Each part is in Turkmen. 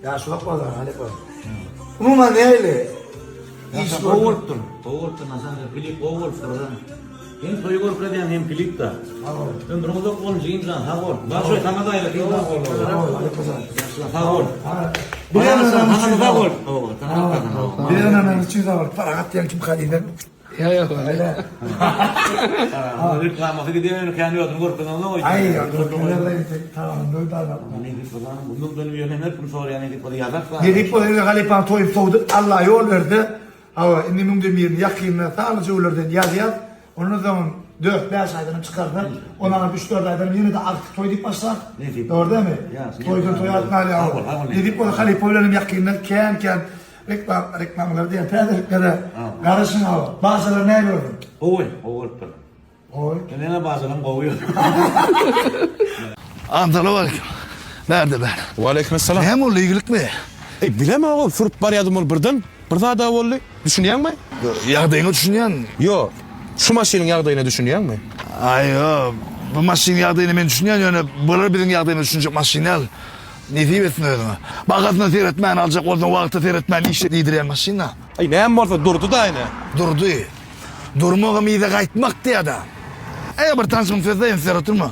Ýaşulak boldy halypa. Umuman nähili? Iş gowy bolupdyr. Gowy bolupdyr Nazar klip gowy bolupdyr. Hem toýy görkezýäň hem klip-da. Sag bol. Ömrüň uzak bolsun jigim jan sag bol. Bagşoý saňa da aýratyn sag bol. Sag bol halypa jan. Ýagşylar sag bol. Bilen Saňa sag bol. Bilen anam üçin sag bol. Parahat diýen kim halypa? Ýa ýok. Öyle. Reklamasy gidýär ýöne kän özüni görkezenok. Aý, tamam, doýdy adam. Nesip bolsa, bundan dönüp ýöne her kim soraýan nesip bolsa ýazar. Nesip bolsa indi halypaň toýuny sowduk, Alla ýol berse, hawa, indi müňden birini ýakynda sanlyja günlerden ýazýas. Ondan soňam dört-bäş aýdanam çykarsak, ondanam üç-dört aýdanam ýene-de agtyk toý diýip başlar. Dogry dälmi? Toýdan toýa atmaly. Nesip bolsa halypa bilenem ýakynda kän-kän Reklam, reklamalar diýen täzeliklere garaşyň hawa. Bajalar näme gördüň? Gowy, gowy bolupdyr. Gowy. Meniň bajalarym gowy. Agam salowmaleýkim. Bärde bär. Waleýkim essalam. Näme boldy ýygilikmi? Eý bilemok ol sürüp barýadym ol birden bir zada boldy. Düşünýäňmi? Ýagdaýyňa düşünýän. Ýo. Şu maşynyň ýagdaýyna düşünýäňmi? Aý ýo. Bu maşynyň ýagdaýyna men düşünýän ýöne bular biziň ýagdaýymyza düşünjek maşyn däl. Nesip etsin özüňe. Bagasyna seretmän aljak bolsaň wagta seretmän işle diýdirýän maşyn-da. Aý näme bolsa durdy-da ine. Durdy. Durmagam yza gaýtmak diýýä-da. Eý bir tanşymyň sözüne üns berip oturma.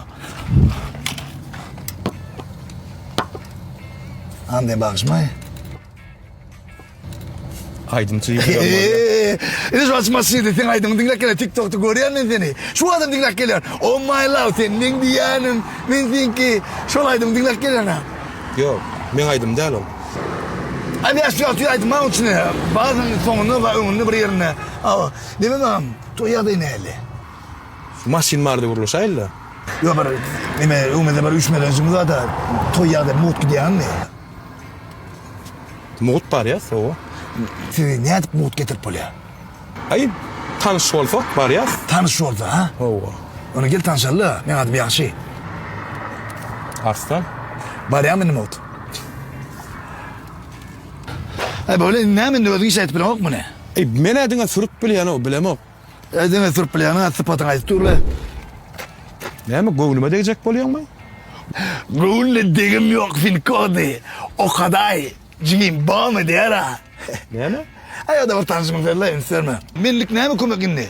Andy bagyşmaý. Aýdymçy ýigit bolýar. Ine şu açma maşynda seň aýdymyňy diňläp gelýän TikTokda görýän men seni. Şu wagtam diňläp gelýän. Oh my love sen meň diýýänim, men seňki. Şol aýdymy diňläp gelýän ha. Ýok, meň aýdym däl ol. Aý 5-6 aýdym bar içinde. Bazyň soňunda we öňünde bir ýerinde. Awa, neme bagam, toý ýagdaýy nähili? Şu maşyn barada gürleşäýeli-de. Ýok bir neme öňümizde bir üýşmeleňjimiz bar-da, toý ýagdaýy mugt gidýänmi? Mugt barýas, hawa. Sizi nädip mugt getirip bolýar? Aý, tanyş bolsak barýas. Tanyş bolsa, ha? Hawa. Onda gel tanşaly-da, meň adym Ýagşy. Arslan. Barýarmy indi mugt? Aý, bolýa, indi näme indi özüň iş aýdyp bileňokmy muny? Aý, men-ä diňe sürüp bilýän-ow, bilemok. Aý, diňe sürüp bilýäniň-ä sypatyňy aýdyp dur-la. Näme, göwnüme degjek bolýaňmy? Göwnüne degim ýok win-kody okadaý jigim bormy diýer-a. Näme? Aý o-da bir tanşymyň sözi-le üns berme. Menlik näme kömek indi?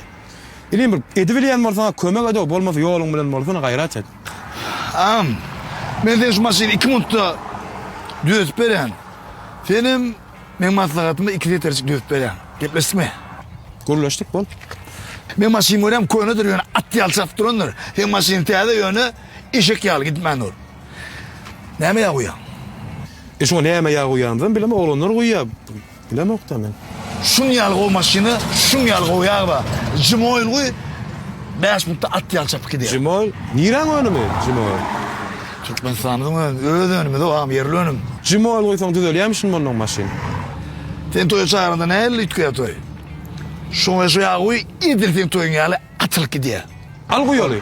Inim bir edibilýän bolsaň-a kömek ed-ow, bolmasa ýoluň bilen bolsana gaýrat et. Agam, men seni şu maşyny iki minutda düzetip berýän. Senem meň maslahatyma iki setirjik düzüp berýän. Gepleşdikmi? Gürleşdik bol. Meň maşynym görýän könedir ýöne at ýaly çapyp durandyr. Seň maşynyň täze ýöne Eşek ýaly gitmän dur. Näme ýag guýýaň? E şuňa näme ýag guýýanymyzam bilemok, oglanlar guýýar. Bilemok-da men. Şuň ýaly gowy maşyna, şuň ýaly gowy ýag bar. Jimoil guý, bäş minutda at ýaly çapyp gidýär. Jimoil? Niräň önümi Jimoil? Türkmenistanymyzyň önümi, öz önümiz o agam, ýerli önüm. Jimoil guýsaň düzelýärmişin mundan maşyn. Seni toýa çagyranda nähili üýtgeýär toý? Şoňa şu ýagy guý, edil seň toýuň ýaly atylyp gidýär. Al guýaly.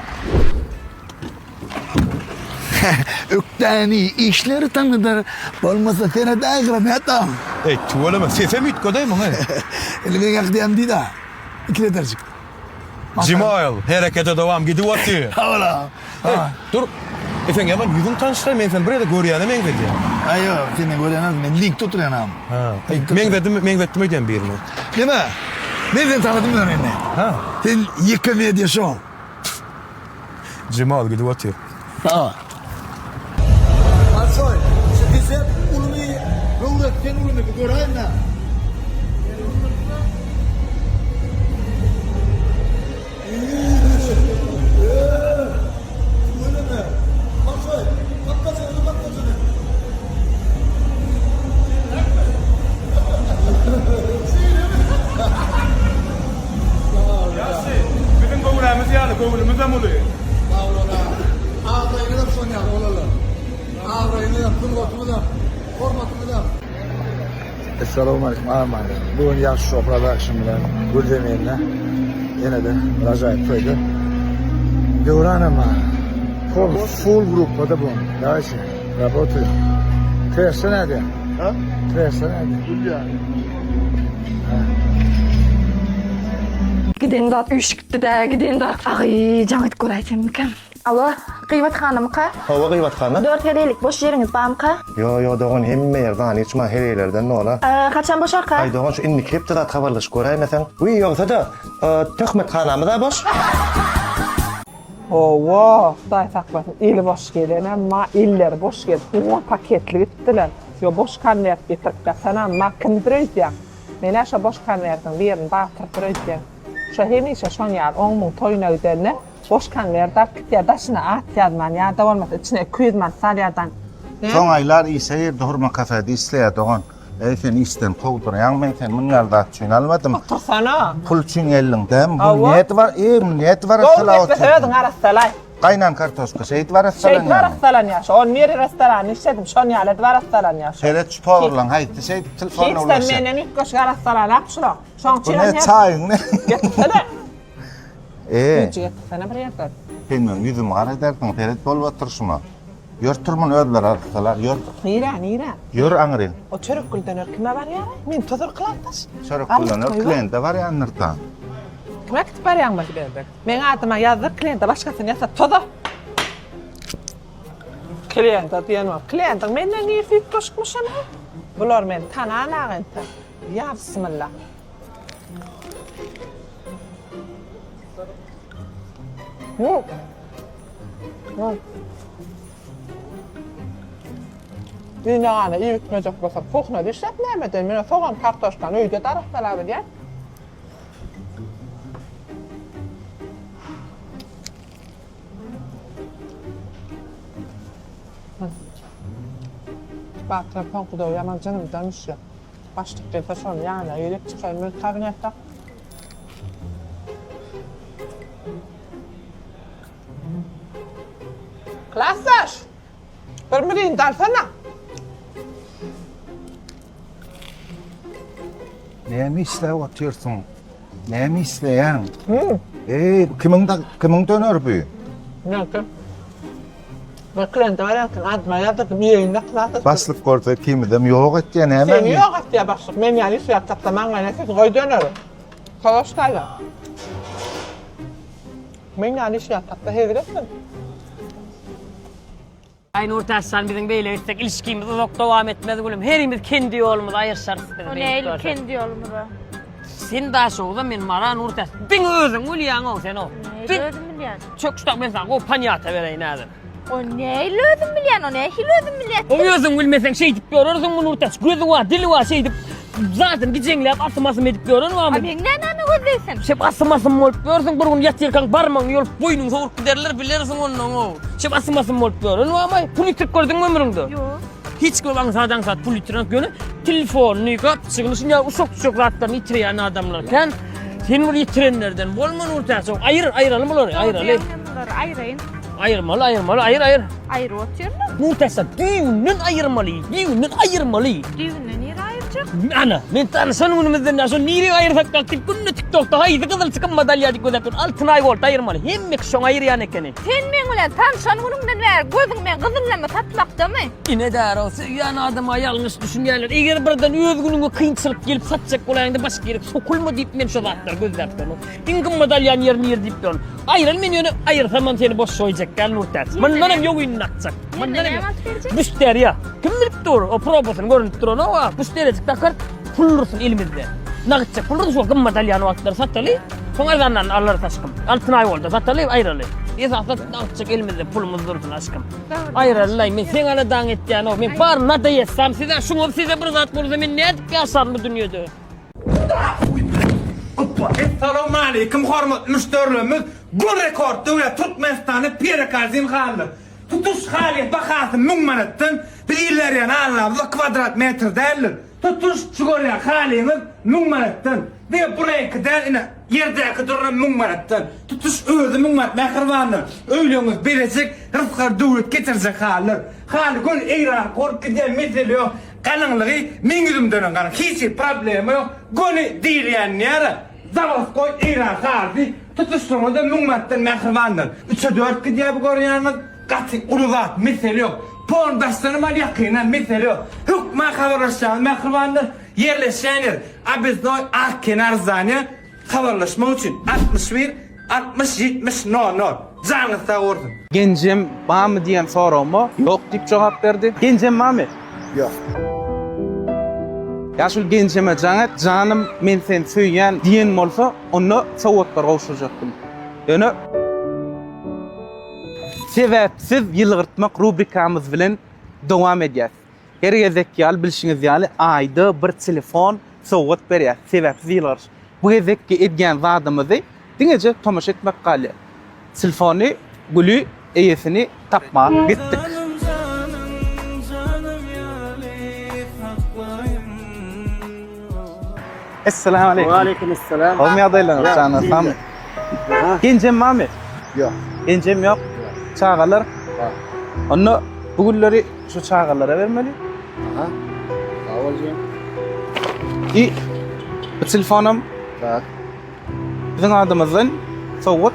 Ökdäni işleri tanydyr, bolmasa seredäý granata. Eý, tüweleme, sesem üýtgedeý muň, eý. Indi meň ýaňky diýýänim diý-dä, ikileterjik. Jimoil, herekete dowam, gidip otyr. Hawa-la. Eý, dur. E, seň ýaman ýüzüň tanyşlaý, men seni bir ýerde görýäne meňzedýän. Aý, ýok, sen meni görýäňmi, men linkde oturýan agam. Ha, meňzedim, meňzetdim öýdýän birine. Neme? Men seni tanadym ýöne indi. Ha. Sen ýeke media şow. Jemal gidip otyr. Sag. Bolşoý, şu dizel ulumy, göwresinden ulumy bir göräýme. Ýagşy, biziň göwrämiz ýaly göwnümizem uly. Sag boluň aga. Abraýyňyzam şon ýaly bolaly. Abraýyňyzam, sungatyňyzam, hormatyňyzam. Essalawmaleýkim agam. Bu gün Ýagşy Show Production bilen Gülzeminde ýene-de bir ajaýyp toýda. Döwranam full full gruppada bu. Dawayçy, rabotaýym. Kreslo näde? Ha? Kreslo näde? Gülýär. Giden zat üýşüpdi-dä, giden zat. Agy, jaň edip göräýsemmikäm? Alo, Gybat hanymyka? Hawa Gybat hana. Dört heleýlik boş ýeriňiz barmyka? Ýo ýo dogan hemme ýer zany içma heleýlerden dola. Haçan boşarka? Aý dogan şu indiki hepde zat habarlaşyp göräýmeseň. Wiý ýogsa-da töhmethanamyz-a boş. Hawa, Hudaý saklasyn, eli boş gelenem bar, elleri boş gelip, on paketli gitdiler. Ýo, boş konwert getirip gatanam bar, kimdir öýdýäň? Men-ä şo boş konwertiň birini batyrypdyr öýdýän. Şo hemişe şoň ýaly oň-muň toýuna gidende boş konwert alyp gitýär, daşyna at ýazman ýa-da bolmasa içine 200 manat salýardan. Soň aýlar işe girdi hurma kafede işleýär dogan. Eý sen işden kowdurýaň men seni muny ýaly zat üçin almadym. Otursana. Pul üçin geldiň dämi? Bu Hawa. niyeti bar, eý bu niyeti bar Gowy geplese özüň arassalaý. Gaýnan kartoşka şeýdip arassalanýar. Şeýdip arassalanýar. Şo on bir restoranda işledim, şon ýaly edip arassalanýar. Seret şu powurlaň haýsy şeýdip telefonla Hiç sen menden üýtgeşik arassalanak şular. Şoň Bu üçin ne çaýyň ne? Getirsene. Eee. Süýji getirsene bir ýerden. Sen meň ýüzümi gara edersiň, seret bolup oturyşyma. Ýör tur muny özleri arassalar, ýör. Nirä, nirä? Ýör aňryň. O çörekgülden ör kime barýar? Men tozar klasdaş. Çörekgülden ör kliente barýandyr-da. Kime gidip barýaň bu? Meň adyma ýazdyr kliente başgasyny ýasat toza. Kliente diýen bolup, klientiň menden nirsi üýtgeşikmişem? Bular meni tananak entek. Ýa bismillah. Dünýäni iýip bitmejek bolsa kuhnada işläp näme edeýin? Men sogan kartoşkany öýde-de arassalap bilýän. Batyrap soňky döw ýaman jynymdan düşýär. Başlyk gelse şonuň ýanyna girip çykaýyn men kabinetde. Klasdaş! Bir mirinda alsana. Näme işläp otyrsyň? Näme işleýäň? Eý, kimiň kimiň döner bu? Näme? Bir klient bar eken, adyma ýazdyrdy, miýeýin klasdaş. Başlyk görse ikimizem ýok etýär, näme? Seni ýok etýär başlyk. Men ýaly işläp tapsa maňlaýyna sesi goý döneri. Savaş taýla. Men ýaly işläp tapsa hezil etsin. Aý Nurtäçjan biziň beýle gitsek ilişkimiz uzak dowam etmez gülüm. Herimiz kendi ýolumyzy aýyrşarys biz. O nähili kendi ýolumyza? Sen Daşoguzda men Mara Nurtäç. Diňe özüň bilýäň-ow sen-ow. Nähili özüm bilýän? Çöküşdak men saňa gowy panýata bereýin häzir. O nähili özüm bilýän, o nähili özüm bilýän? O özüň bilmeseň şeýdip ýörersiň bu Nurtäç. Gözi bar, dili bar şeýdip zadyny gijeňläp asym-asym edip ýören barmy? A meň nämäme gözleýsin? Şeýdip asym-asym bolup ýörsüň, bir gün ýatyrkaň barmagyňy ýolup boýnuňy sowrup giderler, bilersiň onnoň-ow. Şeýdip asym-asym bolup ýören barmy? Pul ýitirip gördüňmi ömrüňde? Ýok. Hiç kim aňsat-aňsat pul ýitirenok, ýöne telefonyny, gapjygyny, şuny ýaly uşak-tuşak zatlaryny ýitirýän adamlar kän. Sen bir ýitirenlerden bolma Nurtäç, aýyr, aýyraly bulary, aýyraly. Dogry diýýäň, men bulary aýyraýyn. Aýyrmaly, aýyrmaly, aýyr, aýyr. Aýyryp otyryn-a. Nurtäçden düýbünden aýyrmaly, düýbünden aýyrmaly. Düýbünden nirä aýyrjak? Ana, men tanyşan günümizden bäri şo nirä aýyrsak galk diýip günde TikTokda haýsy gyzyl çykynmady alýar diýip gözläp dur. Altyn aý boldy aýyrmaly. Hemme kişi şoňa aýyrýan ekeni. Sen meň bilen tanyşan günüňden bäri gözüň meň gyzyllama satmakdamy? Ine däro, söýýän adama ýalňyş düşünýärler. Eger birden öz günüňe kynçylyk gelip satjak bolaýaňda başga ýere sokulma diýip men şo zatlary gözläp durun. Iň gymmat alýan ýer nir diýip durun. Aýral men ýöne aýyrsamam seni boş goýjak däl Nurtäç. Mundan hem ýogynyny atjak. Mundan hem Müşderiýa. Kim bilip dur? O probasyny görünip duranok a. Müşderejik takar pul dursun elimizde. Nagytça pul dursun şo gymmat alýan wagtlary sataly. Soň arzandan alarys aşkym. Altyn aý boldy sataly aýraly. Esasy nagytça elimizde pulumyz dursun aşkym. Aýralylaý men seň aladaňy etýän-ow. Men bar nadaýetsam size şuňa size bir zat bolsa men nädip ýaşaryn bu dünýede. Essalawmaleýkim hormatly müşderilerimiz! Gol rekord döwlet Türkmenistanda perekazin halydyr. Tutuş halyň bahasy 1000 manatdan, biz ilerýän alnamyzda kwadrat metr däldir. Tutuş şu görýän halyňyz 1000 manatdan. Diňe bu reňki däl ine ýerdäki duranam 1000 manatdan. Tutuş özi 1000 manat mähribanlar. Öýleriňizi bezejek, rysgal döwlet getirjek halylar. Haly göl Eýrany korup gidýän mesele ýok. Galyňlygy meň ýüzümdenem galyň hiç hili problema ýok göni diýilýän ýere zawodskoý eýran halysy tutuşlygyna-da müň manatdan mähribandyr üçe dört gidýär bu görýäňiz gaty uly zat mesele ýok pon daşdanam al ýakyndan mesele ýok hökman habarlaşýaňyz mähribanlar ýerleşýän ýer obýezdnoý ak kenar zdaniýa habarlaşmak üçin 61 60 70 nol nol. Janyňyz sag bolsun. Genjem barmy diýen soragyma ýok diýip jogap berdi. Genjem barmy? Ýok. Ýa şul Genjeme jaň et, janym men seni söýýän diýen bolsa, onda sowgatlar gowşurjakdym. Ýöne Sebäpsiz ýylgyrtmak rubrikamyz bilen dowam edýäs. Her gezek ýaly bilşiňiz ýaly aýda bir telefon sowgat berýäs. Sebäpsiz ýylgyryş. Bu gezekki edýän zadymyzy diňeje tomaşa etmek galýar. Telefony güli eýesini tapmaga gitdik. Essalamu aleýkum. Waleýkim essalam. Gowmy ýagdaýlaryňyz janyňyz sagmy? Genjem barmy? Ýok. Genjem ýok. Çagalar? Bar. Onda bu gülleri şu çagalara bermeli. Aha. Sag bol jigim. I bu telefonam Tak. Biziň adymyzdan sowgat.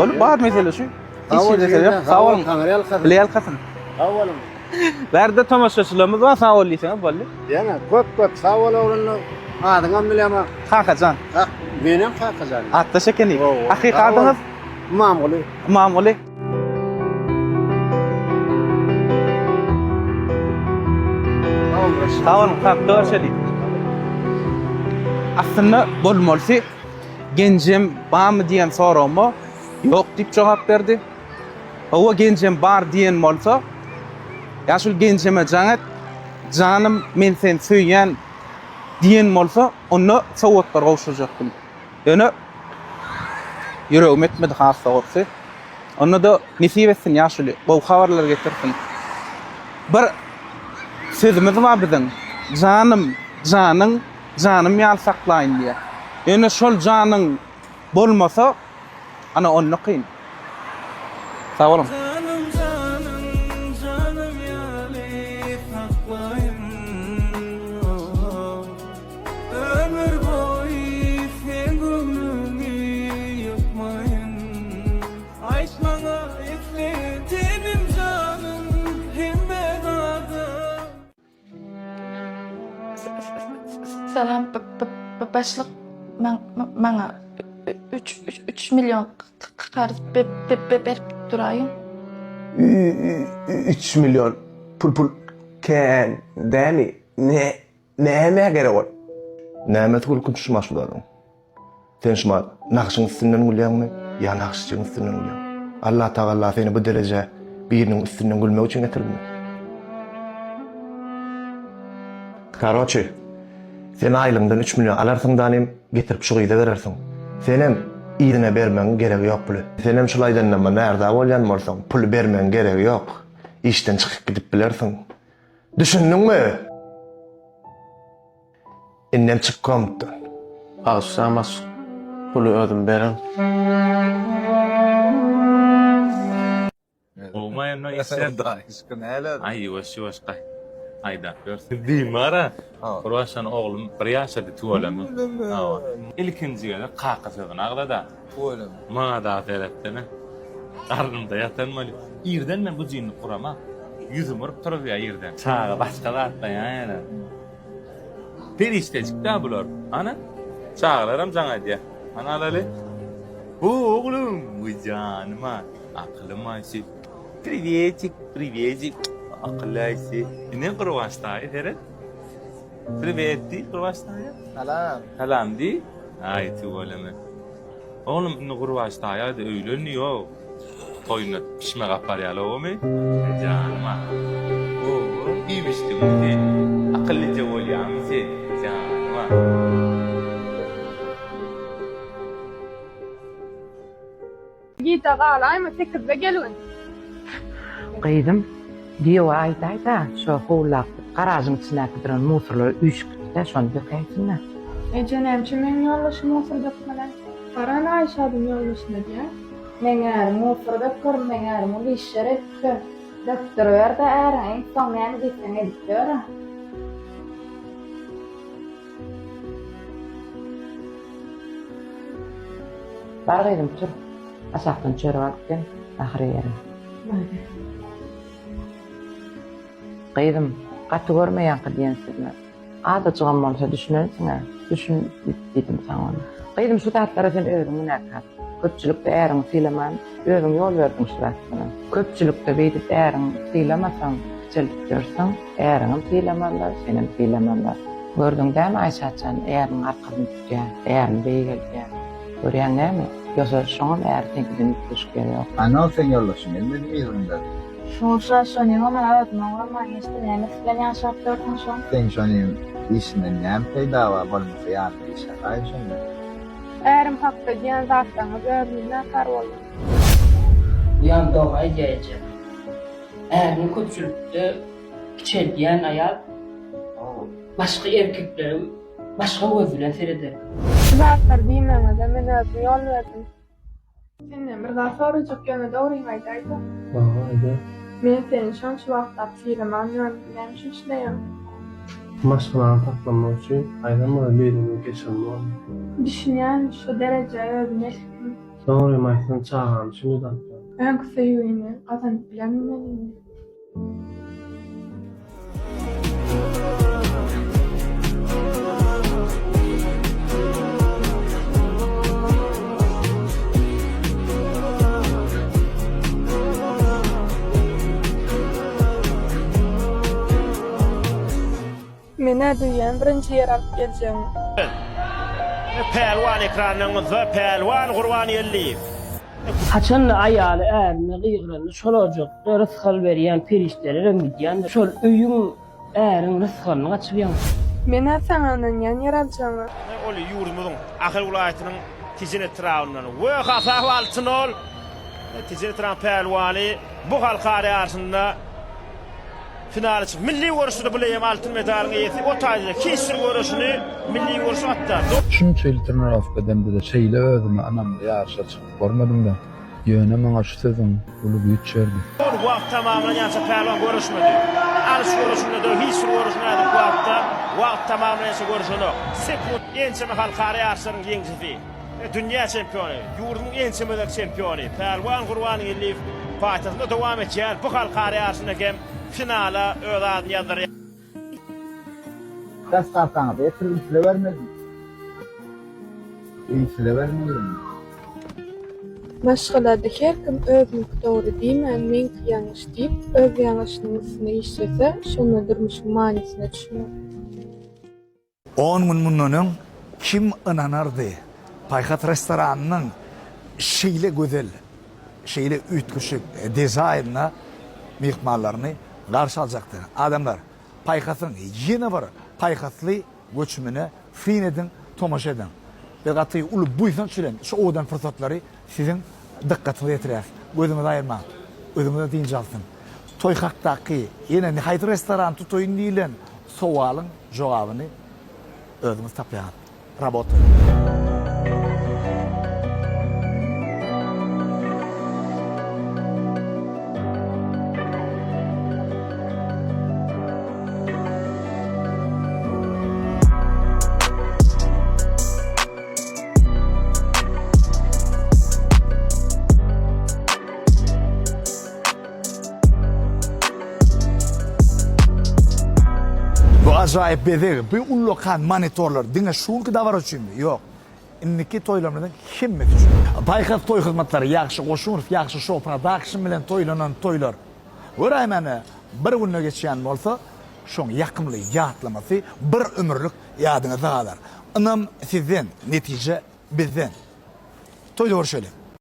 Ol bar mesele şu. Sag bol Hiç ýok. Sag boluň. Taňry ýalkasyn. Bile ýalkasyn. Sag boluň. Bärde tomaşaçylarymyz bar, sag bol diýseňiz boldy. Ýene köp köp sag bol oglanlar. Adyňam bilemok. Kakajan. Kak, menem Kakajan. Atdaş ekeni. Hakyky adyňyz? Ymamguly. Ymamguly. Sag boluň, sag görşeli. Aslynda bolmalysy Genjem barmy diýen soragyma ýok diýip jogap berdi. Hawa Genjem bar diýen bolsa, ýa şul Genjeme jaň et, janym men seni söýýän diýen bolsa, onda sowgatlar gowşurjakdym. Ýöne ýüregim etmedi has dogrusy. Onda-da nesip etsin ýaşuly, gowy habarlar getirsin. Bir sözümiz bar biziň, Janym, janyň, janym ýaly saklaýyn diýýär. Ýöne şol janyň bolmasa, ana onda kyn. Sag boluň. Ömür boýy seň göwnüňi ýykmaýyn Aýt maňa isleýän tenim janym hemme zada. Salam başlyk maňa 3 million karz berip duraýyň. 3 million pul pul kän dämi ne Nämä gerek ol? Nämesi gülkünç şumat şu zadyň? Sen şumat nagşyň üstünden gülýäňmi ýa nagşçyň üstünden gülýäňmi? Allah Tagalla seni bu derejä biriniň üstünden gülmek üçin getirdimi? Karoçi, sen aýlygyňdan üç million alarsyň danym, getirip şu gyza berersiň. Senem yzyna bermegiň geregi ýok puly. Senem şul aýdanyma närza bolýan bolsaň, puly bermegiň geregi ýok. Işden çykyp gidip bilersiň. Düşündiňmi? Indem çyk komtdan. Bagyşlaň başlyk, puly özüm berin. Gowmy indi işler? Aý ýuwaş ýuwaş gaý. Aýdap ýörsün. Diýmara. Bir başdan oglum bir ýaşady tüweleme. Hawa. Ilkinji gezek kaka sözüni agzada. Tüweleme. Maňa dagy seretsene. Garnymda ýatan bolýar. Irden men bujinlik gurama. Ýüzüm urup turuzýar irden. Çaga başga zatda ýa-ýa. Perişdejik-dä bular. Ana, çagalaram jaň edýär. Hany alaly. Bu oglum, wiý janyma, akylym aýsy. Priwetik, priwetik, akylly aýsy. Ine Gurbanç daýy seret. Priwet diý Gurbanç daýa. Salam. Salam diý. Aý tüweleme. Oglum indi Gurbanç daýa-da öýlendi ýok. Toýuna pişme gapar ýaly omy? Janyma. Oglum iýmişdiňmi sen? Akyllyja bolýamy sen? Janyma. Gijä galaýma, sekizde gelgin. Gyzym, giýewe aýdaý-da, şo howlakda garažyň içindäki duran musorlar üýşüp gitdi-dä, şony dökäýsin-dä. Eje, näme üçin meň ýoldaşym musor dökmeli? Baran Aýşadyň ýoldaşyna diýýä. Meň ärim musor döker, meň ärim uly işler edipdir. Dökdüriber-dä äriňe, iň soň näme diýseň edip ýör-ä. Bar gyzym, tur. Aşakdan çörek alyp gel, nahar iýerin. Boldy. Gyzym, gaty görme ýaňky diýen sözüme. Azajygam bolsa düşünensiň-ä. Düşün diýdim saňa ony. Gyzym, şu zatlara sen özüň günäkär. Köpçülikde äriňi sylaman, özüň ýol berdiň şu zatlara. Köpçülikde beýdip äriňi sylamasaň, kiçeldip ýörseň, äriňem sylamazlar, senem sylamazlar. Gördüň dämi Aýşatjan äriniň arkasyny tutýar, ärini beýgeldýär. Görýäň dämi? Ýogsa şoňam äri seňkiden üýtgeşik ýeri ýok. Ana seň ýoldaşyň gelmedimi yzyňdan? Şuşa şonyňam özüne bolman geçdi nämesi bilen ýaşap ýörsüň şoň. Seň şonyň işinden näme peýda bar bolmasa ýanynda işläpäýin şonda. Ärim hakda diýen zatlaryňyz özümiz näkar boldum. Buýan dogry aýdýa eje. Ärini köpçülikde kiçeldýän aýal başga erkeklere başga göz bilen sereder. Bu zatlary diýmegiňize men özüm ýol berdim. Senden bir zat sorajak ýöne dogryňy aýdaýda. Hawa aýda. Men seni şonça wagtlap sylaman ýördüm näme üçin şleýäň? Maşgalany saklamak üçin haýsam bir birini geçirmeli boldy. Düşünýän şu derejä özüm eltdim. Dogrymy aýtsam çagam üçin udaltdym. Öňki söýgini gazanyp bilermi men indi? Men-ä duýýan birinji ýer alyp geljegimi. Pälwan ekranyňyzda Pälwan Gurbangeldiýew. Haçanda aýaly ärine gygyranda şol ojakda rysgal berýän perişdelerem gidýändir. Şol öýüň äriň rysgalyny gaçyrýaň. Men-ä saňa ynanýan ýer aljagyňa. Ol ýurdumyzyň Ahal welaýatynyň Tejen etrabyndan we hasap 6-nol. Tejen etrabynyň pälwany bu halkara ýaryşynda Finala çykyp, milli göreşde bu leýem altyn medalyň eýesi o taýda hiç bir göreşini milli göreşi hatda. Şunça ýyl trenirowka edemde-de şeýle özüme ynamly ýaryşa çykyp görmedim-de. Ýöne maňa şu sözüň uly güýç berdi. Ol wagt tamamlanýança pälwan göreşmedi. Alyş göreşinde-de hiç bir göreşini häzirki wagtda wagt tamamlanýança göreşenok. Sekunt ençeme halkara ýaryşlaryň ýeňijisi. Dünýä çempiony, ýurduň ençeme gezek çempiony Pälwan Gurbangeldiýew paýtagtynda dowam edýän bu halkara ýaryşynda hem finala öz adyny ýazdyrýar. Daştarkaňyzy getirdim size bermedim. Eý size bermedim. Maşgalada her kim özüniňki dogry diýmän meňki ýalňyş diýip öz ýalňyşynyň üstünde işlese şonda durmuşyň manysyna düşüner. On gün mundan öň kim ynanardy, Paýhas restoranynyň şeýle gözel, şeýle üýtgeşik dizaýnda myhmanlaryny garşy aljakdygyny. Adamlar, Paýhasyň ýene bir paýhasly göçümine syn ediň, tomaşa ediň. Biz gaty uly buýsanç bilen şu owadan pursatlary siziň dykgatyňyza ýetirýäris. Gözüňizi aýyrmaň. Özüňiz-de dynç alsyn. Toý hakdaky ýene haýsy restorany tutaýyn diýlen sowalyň Jogabyny özüňiz tapýaňyz. Rabota. Bu ajaýyp bezeg, bu ullakan monitorlar diňe şu günki dabara üçinmi? Ýok. Indiki toýlarymyzyň hemmesi üçin. Paýhas toý hyzmatlary, Ýagşy Goşunow, Ýagşy Show Production bilen toýlanan toýlar. Göräýmäne bir günde geçýän bolsa, şoň ýakymly ýatlamasy bir ömürlik ýadyňyzda galar. Ynam sizden, netije bizden. Toýda görşeliň!